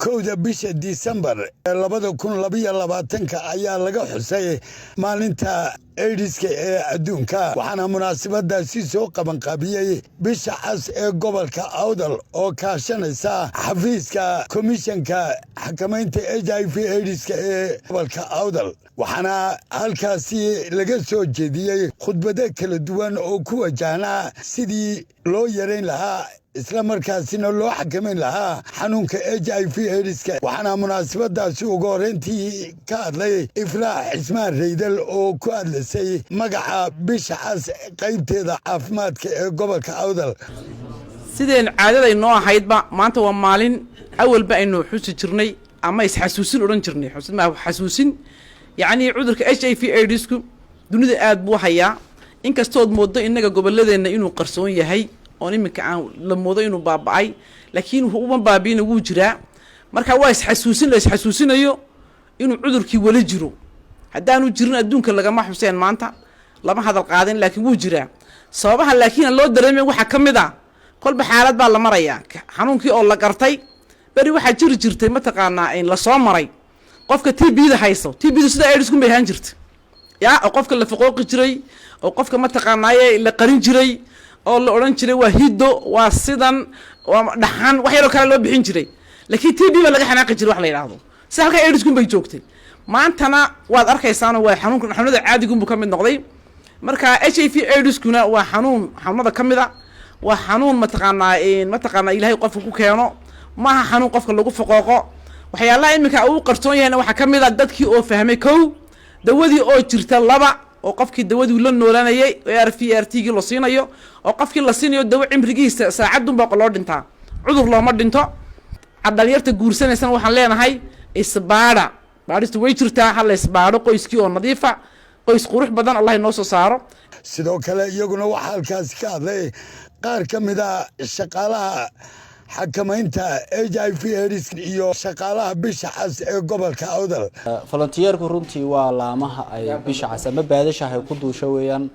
1-da bisha Disembar ee 2022-ka ayaa laga xusay maalinta Aidiska ee adduunka, waxaana munaasabadaasi soo qabanqaabiyey Bisha Cas ee gobolka Awdal oo kaashanaysa xafiiska komishanka xakamaynta HIV Aidiska ee gobolka Awdal. Waxaana halkaasi laga soo jeediyey khudbado kala duwan oo ku wajahnaa sidii loo yarayn lahaa, isla markaasina loo xakamayn lahaa xanuunka HIV Aidiska. Waxaana munaasabadaasi ugu horreyntii ka hadlay Ifraax Cismaan Raydal oo ku hadlaysay magaca Bisha Cas qaybteeda caafimaadka ee gobolka Awdal. Sideen caadaday noo ahaydba, maanta waa maalin awalba aynu xusi jirnay ama isxasuusin odhan jirnay. Xusid ma xasuusin, yacnii cudurka HIV Aidisku dunida aada buu hayaa, inkastood mooddo innaga gobolladeenna inuu qarsoon yahay oon iminka aan la moodo inuu baaba-ay, laakiin uma baabiina, wuu jiraa. Marka waa isxasuusin la isxasuusinayo inuu cudurkii weli jiro. Haddaanu jirin, adduunka lagama xuseen, maanta lama hadal qaadin, laakiin wuu jiraa. Sababaha laakiin aan loo dareemeyn waxaa ka mid a kolba xaalad baa la marayaa xanuunkii oo la gartay. Beri waxaa jiri jirtay, mataqaanaa, in lasoo maray qofka TB-da hayso. TB-du sida Aidisku bay ahaan jirta ya, oo qofka la foqooqi jiray, oo qofka, mataqaanaaye, la qarin jiray, oo la odhan jiray waa hiddo, waa sidan, waa dhaxan, wax yaroo kale loo bixin jiray. Laakiin TB baa laga xanaaqi jiray wax la yidhaahdo. Sida halkaa Aidiskun bay joogtay. Maantana waad arkaysaano waa xanuunka xanuunada caadigunbuu ka mid noqday. Marka HIV Aidiskuna waa xanuun xanuunada ka mid a, waa xanuun, mataqaanaa, Ilaahay qofka ku keeno, maaha xanuun qofka lagu foqooqo. Waxyaalaha iminka uu qarsoon yahayna waxaa ka mid a dadkii oo fahmay, kow, dawadii oo jirta, laba, oo qofkii dawadii la noolanayay ARV ART gii la siinayo, oo qofkii la siinayo dawo cimrigiisa saacadunbaa loo dhintaa, cudur looma dhinto. Dhalinyarta guursanaysana waxaan leenahay isbaadha, baadhistu way jirtaa, hala isbaadho, qoyskii oo nadiifa, qoys qurux badan Allah inoo soo saaro. Sidoo kale iyaguna waxaa halkaasi ka hadlay qaar ka mid a shaqaalaha xakamaynta HIV Aids iyo shaqaalaha Bisha Cas ee gobolka Awdal. Volunteerku runtii waa laamaha ay Bisha Cas ama baadasha ay ku duusho weeyaan.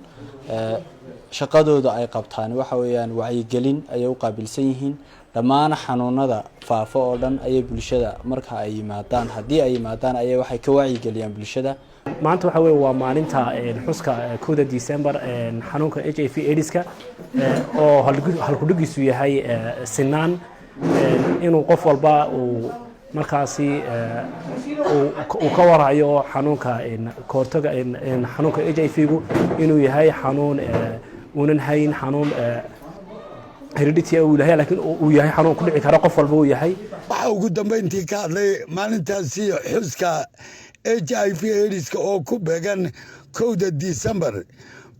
Shaqadooda ay qabtaan waxa weeyaan wacyigelin ayay u qaabilsan yihiin. Dhammaan xanuunada faafo oo dhan ayay bulshada marka ay yimaadaan, haddii ay yimaadaan, ayay waxay ka wacyigeliyaan bulshada. Maanta waxa weye waa maalinta xuska 1-da December xanuunka HIV Aidska, oo halkudhigiisu yahay sinaan, inuu qof walba uu markaasi uu ka warhayo xanuunka, kahortaga xanuunka HIV-gu inuu yahay xanuun uunan hayn xanuun heredity uu yahay, laakiin uu yahay xanuun ku dhici kara qof walba uu yahay. Waxaa ugu dambeyntii ka hadlay maalintaasi xuska HIV Aidiska oo ku beegan 1-da Disembar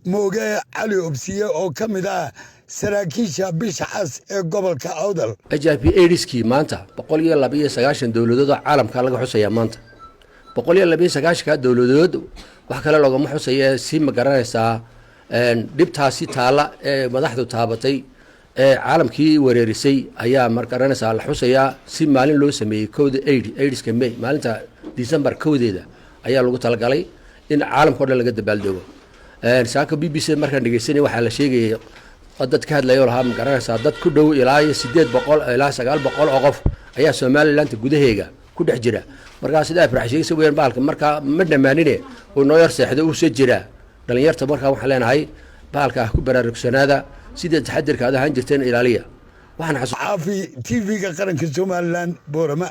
Mooge Cali Obsiye oo ka mid ah saraakiisha Bisha Cas ee gobolka Awdal. HIV Aidiskii maanta 192 dowladood oo caalamka laga xusayaa. Maanta 192-ka dowladood wax kale loogama xusaya, si ma garanaysaa, dhibtaasi taalla ee madaxdu taabatay ee caalamkii wareerisay ayaa ma garanaysaa la xusayaa, si maalin loo sameeyey 1-da Aidiska May, maalinta December 1-deeda ayaa lagu talagalay in caalamka o dhan laga dabaaldego. Saaka BBC markaan dhegeysanay waxaa la sheegayay dad ka hadlaya oo lahaa, ma garanaysaa, dad ku dhow ilaa iyo 800 ilaa 900 oo qof ayaa Somaliland gudaheega ku dhex jira. Markaa sidaa Ifrax sheegaysa weyaan, bahalka markaa ma dhammaanine, uu noo yar seexdo, uusoo jiraa. Dhalinyarta markaa waxaan leenahay bahalka ah ku baraarugsanaada, sida taxadirka aad ahaan jirteen ilaaliya. Waxaan Caafi, TV-ga qaranka Somaliland, Boorama.